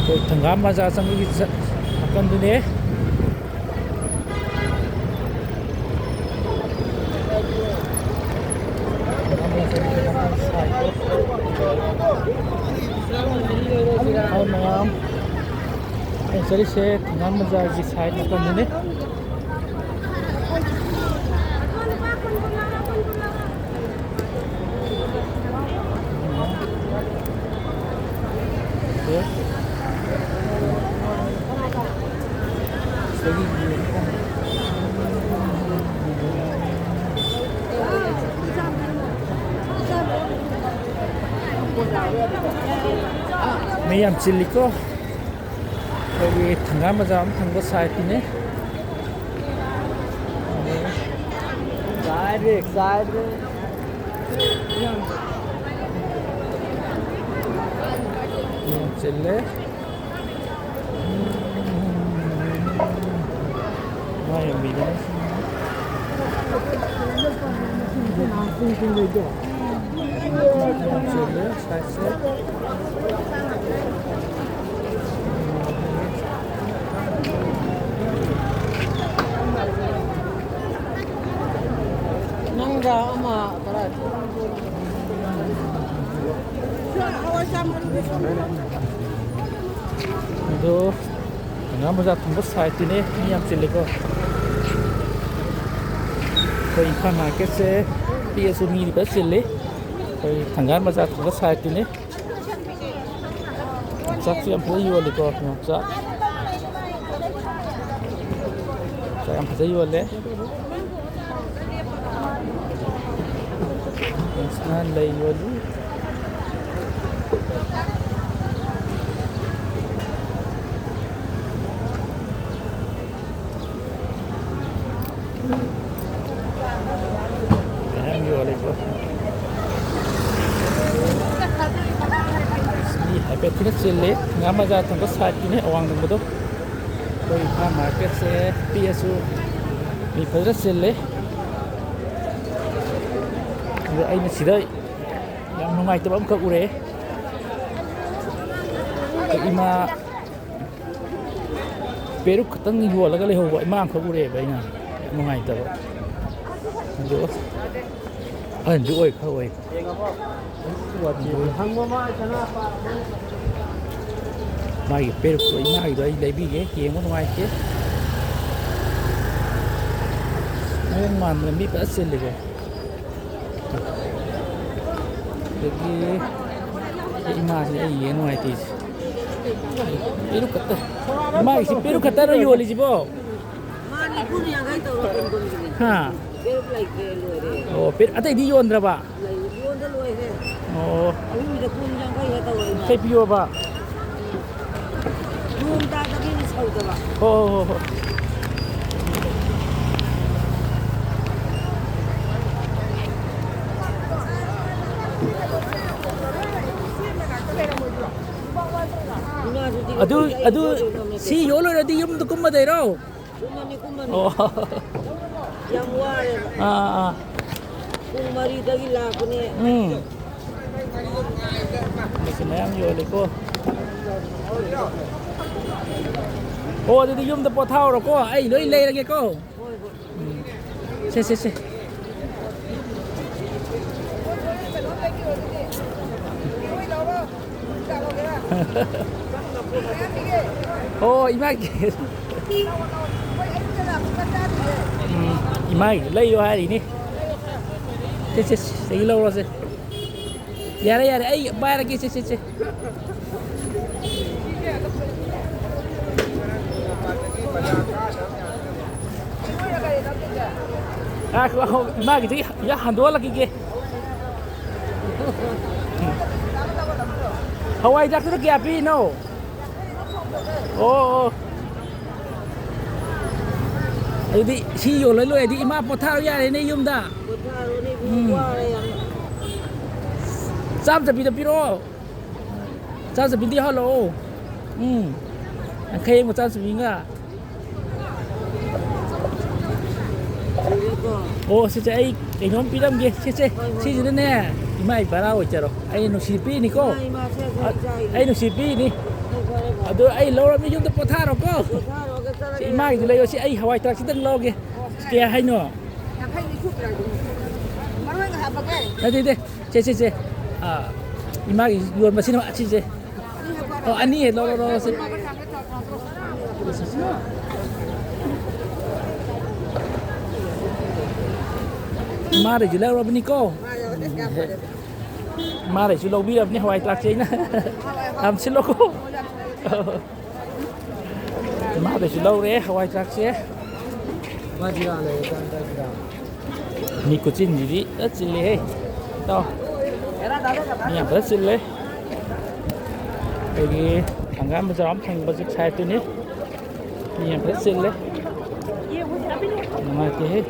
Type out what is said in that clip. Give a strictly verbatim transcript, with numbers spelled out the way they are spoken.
ꯑꯩꯈꯣꯏ ꯊꯪꯒꯥꯝ ꯕꯖꯥꯔ ꯆꯪꯕꯒꯤ ꯆꯠ-, ꯅꯥꯀꯟꯗꯨꯅꯦ꯫ ꯍꯥꯏ ꯃꯌꯥꯝ, ꯑꯩꯅ ꯆꯠꯂꯤꯁꯦ ꯊꯪꯒꯥꯝ ꯕꯖꯥꯔꯒꯤ ꯁꯥꯏꯠ ꯅꯥꯀꯟꯗꯨꯅꯦ꯫ ꯃꯤ ꯌꯥꯝ ꯆꯤꯜꯂꯤꯀꯣ꯫ ꯑꯩꯈꯣꯏꯒꯤ ꯊꯪꯒꯥꯝ ꯕꯖꯥꯔ ꯑꯃ ꯊꯪꯕ ꯁꯥꯏꯠꯇꯨꯅꯦ꯫ ꯆꯥꯏꯔꯦ, ꯆꯥꯏꯔꯦ꯫ ꯌꯥꯝ ꯆꯤꯜꯂꯦ꯫ ꯃꯥ ꯌꯥꯝ ꯕꯤꯖꯤꯅꯦꯁ꯫ ꯌꯥꯝ ꯆꯤꯜꯂꯦ ꯁꯥꯏꯠꯁꯦ꯫ ꯅꯪꯔ ꯑꯃ ꯀꯗꯥꯏ? ꯑꯗꯣ ꯊꯪꯒꯥꯝ ꯕꯖꯥꯔ ꯊꯪꯕ ꯁꯥꯏꯠꯇꯨꯅꯦ, ꯃꯤ ꯌꯥꯝ ꯆꯤꯜꯂꯤꯀꯣ꯫ ꯑꯩꯈꯣꯏ ꯏꯝꯐꯥꯜ ꯃꯥꯔꯀꯦꯠꯁꯦ ꯄꯤꯛꯑꯁꯨ ꯃꯤꯗꯤ ꯐꯖ ꯆꯤꯜꯂꯤ꯫ ꯑꯩꯈꯣꯏ ꯊꯪꯒꯥꯝ ꯕꯖꯥꯔ ꯊꯪꯕ ꯁꯥꯏꯠꯇꯨꯅꯦ꯫ ꯌꯣꯡꯆꯥꯛꯁꯨ ꯌꯥꯝ ꯐꯖꯅ ꯌꯣꯜꯂꯤꯀꯣ, ꯌꯣꯡꯆꯥꯛ꯫ ꯌꯣꯡꯆꯥꯛ ꯌꯥꯝ ꯐꯖꯅ ꯌꯣꯜꯂꯦ꯫ ꯌꯦꯡꯁꯤꯅ ꯂꯩ ꯌꯣꯜꯂꯤ꯫ ꯃꯌꯥꯝ ꯌꯣꯜꯂꯤꯀꯣ꯫ ꯃꯤ ꯍꯥꯏꯐꯦꯠ ꯊꯤꯅ ꯆꯤꯜꯂꯤ꯫ ꯊꯪꯒꯥꯝ ꯕꯖꯥꯔ ꯊꯪꯕ ꯁꯥꯏꯠꯀꯤꯅꯤ ꯑꯋꯥꯡ ꯊꯪꯕꯗꯣ꯫ ꯑꯩꯈꯣꯏ ꯏꯝꯐꯥꯜ ꯃꯥꯔꯀꯦꯠꯁꯦ ꯄꯤꯛꯑꯁꯨ ꯃꯤ ꯐꯖꯅ ꯆꯤꯜꯂꯤ꯫ ꯑꯗꯣ ꯑꯩꯅ ꯁꯤꯗ ꯌꯥꯝ ꯅꯨꯡꯉꯥꯏꯇꯕ ꯑꯃꯈꯛ ꯎꯔꯛꯑꯦ꯫ ꯏꯃꯥ ꯄꯦꯔꯨꯛ ꯈꯛꯇꯪ ꯌꯣꯜꯂꯒ ꯂꯩꯍꯧꯕ ꯏꯃꯥ ꯑꯃꯈꯛ ꯎꯔꯛꯑꯦꯕ ꯑꯩꯅ꯫ ꯌꯥꯝ ꯅꯨꯡꯉꯥꯏꯇꯕ꯫ ꯑꯗꯨ ꯑꯍꯟꯁꯨ ꯑꯣꯏ, ꯈꯔ ꯑꯣꯏ꯫ ꯃꯥꯒꯤ ꯄꯦꯔꯨꯛꯇꯣ ꯏꯃꯥꯒꯤꯗꯣ ꯑꯩ ꯂꯩꯕꯤꯒꯦ, ꯌꯦꯡꯕ ꯅꯨꯡꯉꯥꯏꯇꯦ꯫ ꯃꯑꯣꯡ ꯃꯥꯟꯗꯅ ꯃꯤ ꯐꯖ ꯆꯤꯜꯂꯤꯀꯣ꯫ ꯑꯗꯒꯤ ꯑꯩ ꯏꯃꯥꯁꯤꯅꯦ ꯑꯩ ꯌꯦꯡ ꯅꯨꯡꯉꯥꯏꯇꯦꯁꯦ꯫ ꯄꯦꯔꯨꯛ ꯈꯛꯇ꯫ ꯏꯃꯥꯒꯤꯁꯤ ꯄꯦꯔꯨꯛ ꯈꯛꯇꯔꯣ ꯌꯣꯜꯂꯤꯁꯤꯕꯣ? ꯃꯥ ꯅꯤꯐꯨ ꯌꯥꯡꯈꯩ ꯇꯧꯔꯣ, ꯀꯨꯟ ꯀꯨꯟꯒꯤꯅꯤ꯫ ꯍꯥ? ꯄꯦꯔꯨꯛ ꯂꯩꯇ꯭ꯔꯦ, ꯂꯣꯏꯔꯦ꯫ ꯑꯣ, ꯄꯦꯔꯨꯛ ꯑꯇꯩꯗꯤ ꯌꯣꯟꯗ꯭ꯔꯕ? ꯂꯩ, ꯌꯣꯟꯗ ꯂꯣꯏꯔꯦ꯫ ꯑꯣ꯫ ꯑꯍꯨꯝꯗ ꯀꯨꯟ ꯌꯥꯡꯈꯩ ꯍꯦꯛ ꯇꯧꯔꯣ, ꯏꯃꯥ꯫ ꯌꯥꯡꯈꯩ ꯄꯤꯌꯣꯕ? ꯅꯣꯡ ꯇꯥꯗꯕꯅꯤꯅ ꯁꯧꯗꯕ꯫ ꯍꯣ, ꯍꯣ, ꯍꯣ, ꯍꯣ꯫ ꯏꯃꯥꯗꯨꯗꯤ ꯑꯗꯨ, ꯑꯗꯨ, ꯁꯤ ꯌꯣꯜ ꯂꯣꯏꯔꯗꯤ ꯌꯨꯝꯗ ꯀꯨꯝꯃꯗꯣꯏꯔꯣ? ꯀꯨꯝꯃꯅꯤ, ꯀꯨꯝꯃꯅꯤ꯫ ꯑꯣ꯫ ꯌꯥꯝ ꯋꯥꯔꯦꯕ꯫ ꯑꯥ, ꯑꯥ, ꯑꯥ꯫ ꯄꯨꯡ ꯃꯔꯤꯗꯒꯤ ꯂꯥꯛꯄꯅꯦ꯫ ꯎꯝ꯫ ꯃꯁꯤ ꯃꯌꯥꯝ ꯌꯣꯜꯂꯤꯀꯣ꯫ ꯑꯣ, ꯑꯗꯨꯗꯤ ꯌꯨꯝꯗ ꯄꯣꯊꯥꯍꯧꯔꯣꯀꯣ, ꯑꯩ ꯂꯣꯏ ꯂꯩꯔꯒꯦꯀꯣ꯫ ꯍꯣꯏ, ꯍꯣꯏ꯫ ꯎꯝ꯫ ꯁꯦ, ꯁꯦ, ꯁꯦ꯫ ꯑꯣ, ꯏꯃꯥꯒꯤ꯫ ꯎꯝ, ꯏꯃꯥꯒꯤ ꯂꯩꯌꯣ ꯍꯥꯏꯔꯤꯅꯤ꯫ ꯁꯦ, ꯁꯦ, ꯁꯦ, ꯁꯤꯗꯒꯤ ꯂꯧꯔꯣꯁꯦ꯫ ꯌꯥꯔꯦ, ꯌꯥꯔꯦ, ꯑꯩ ꯄꯥꯏꯔꯒꯦ, ꯁꯦ, ꯁꯦ, ꯁꯦ꯫ ꯉꯥꯏꯈꯣ, ꯉꯥꯏꯈꯣ, ꯏꯃꯥꯒꯤꯗꯤ ꯍꯟꯗꯣꯛꯍꯜꯂꯛꯈꯤꯒꯦ꯫ ꯍꯋꯥꯏ ꯍꯤꯗꯥꯛꯇꯨꯅ ꯀꯌꯥ ꯄꯤꯔꯤꯅꯣ? ꯑꯣ, ꯑꯣ꯫ ꯑꯗꯨꯗꯤ ꯁꯤ ꯌꯣꯜꯂ ꯂꯣꯏꯔꯗꯤ ꯏꯃꯥ ꯄꯣꯊꯥꯔꯣ ꯌꯥꯔꯦꯅꯦ ꯌꯨꯝꯗ꯫ ꯄꯣꯊꯥꯔꯣꯅꯦ, ꯏꯕꯨꯡꯉꯣ, ꯎꯝ꯫ ꯋꯥꯔꯦ ꯌꯥꯝꯅ꯫ ꯆꯥꯝ ꯆꯠꯄꯤꯗ ꯄꯤꯔꯛꯑꯣ꯫ ꯆꯥꯝ ꯆꯠꯄꯤꯗ ꯌꯥꯎꯍꯜꯂꯛꯑꯣ꯫ ꯎꯝ꯫ ꯌꯥꯡꯈꯩ ꯑꯃꯒ ꯆꯥꯝ ꯆꯠꯄꯤꯒ꯫ ꯑꯣ, ꯁꯤꯁꯦ ꯑꯩ ꯀꯩꯅꯣꯝ ꯄꯤꯔꯝꯒꯦ꯫ ꯁꯤꯁꯦ, ꯍꯣꯏ, ꯍꯣꯏ, ꯍꯣꯏ꯫ ꯁꯤꯁꯤꯅꯅꯦ, ꯏꯃꯥ ꯏꯄꯥ ꯑꯣꯏꯖꯔꯣ꯫ ꯑꯩ ꯅꯨꯡꯁꯤ ꯄꯤꯔꯤꯅꯤꯀꯣ꯫ ꯏꯃꯥ, ꯏꯃꯥ, ꯁꯦ, ꯁꯦ, ꯑ-, ꯏꯆꯥꯒꯤꯅꯤ꯫ ꯑꯩ ꯅꯨꯡꯁꯤ ꯄꯤꯔꯤꯅꯤ꯫ ꯑꯗꯨ ꯑꯩ ꯂꯧꯔꯝꯃꯤ, ꯌꯨꯝꯗ ꯄꯣꯊꯥꯔꯣꯀꯣ꯫ ꯁꯤ ꯏꯃꯥꯒꯤꯁꯨ ꯂꯩꯌꯣ꯫ ꯁꯤ ꯑꯩ ꯍꯋꯥꯏ ꯊ꯭ꯔꯥꯛ ꯈꯤꯇꯪ ꯂꯧꯒꯦ꯫ ꯁꯤ ꯀꯌꯥ ꯍꯥꯏꯅꯣ? ꯌꯥꯡꯈꯩ ꯅꯤꯐꯨ ꯄꯤꯔꯛꯑꯒꯦ꯫ ꯃꯔꯣꯏꯒ ꯍꯥꯞꯄꯒꯦ꯫ ꯅꯠꯇꯦ, ꯅꯠꯇꯦ꯫ ꯁꯦ, ꯁꯦ, ꯁꯦ꯫ ꯑꯥ, ꯏꯃꯥꯒꯤ ꯌꯣꯟꯕꯁꯤꯅ ꯑꯁꯤꯁꯦ꯫ ꯑꯅꯤ ꯍꯥꯞꯄꯣ꯫ ꯑꯣ, ꯑꯅꯤ ꯍꯦꯛ ꯂꯧꯔꯣ, ꯂꯧꯔꯣ, ꯁꯦ꯫ ꯏꯃꯥꯗꯒꯤ ꯂꯧꯔꯕꯅꯤꯀꯣ꯫ ꯃꯥ ꯌꯥꯎꯔꯦ, ꯌꯥꯝ ꯐꯔꯦ꯫ ꯏꯃꯥꯗꯩꯁꯨ ꯂꯧꯕꯤꯔꯕꯅꯤ ꯍꯋꯥꯏ ꯊ꯭ꯔꯥꯛꯁꯦ ꯑꯩꯅ꯫ ꯌꯥꯝ ꯁꯤꯜꯂꯣꯀꯣ꯫ ꯏꯃꯥꯗꯩꯁꯨ ꯂꯧꯔꯦ ꯍꯋꯥꯏ ꯊ꯭ꯔꯥꯛꯁꯦ꯫ ꯃꯥ ꯖꯤꯔꯥ ꯂꯩꯔꯦ, ꯆꯥ ꯆꯥ ꯖꯤꯔꯥ꯫ ꯃꯤ ꯈꯨꯆꯤꯟꯁꯤꯗꯤ ꯐꯖ ꯆꯤꯜꯂꯦꯍꯦ꯫ ꯏꯇꯥꯎ꯫ ꯃꯤ ꯌꯥꯝ ꯐꯖ ꯆꯤꯜꯂꯦ꯫ ꯑꯩꯈꯣꯏꯒꯤ ꯊꯪꯒꯥꯝ ꯕꯖꯥꯔ ꯑꯃ ꯊꯪꯕꯁꯤ ꯁꯥꯏꯠꯇꯨꯅꯤ꯫ ꯃꯤ ꯌꯥꯝ ꯐꯖ ꯆꯤꯜꯂꯦ꯫ ꯅꯨꯡꯉꯥꯏꯇꯦꯍꯦ꯫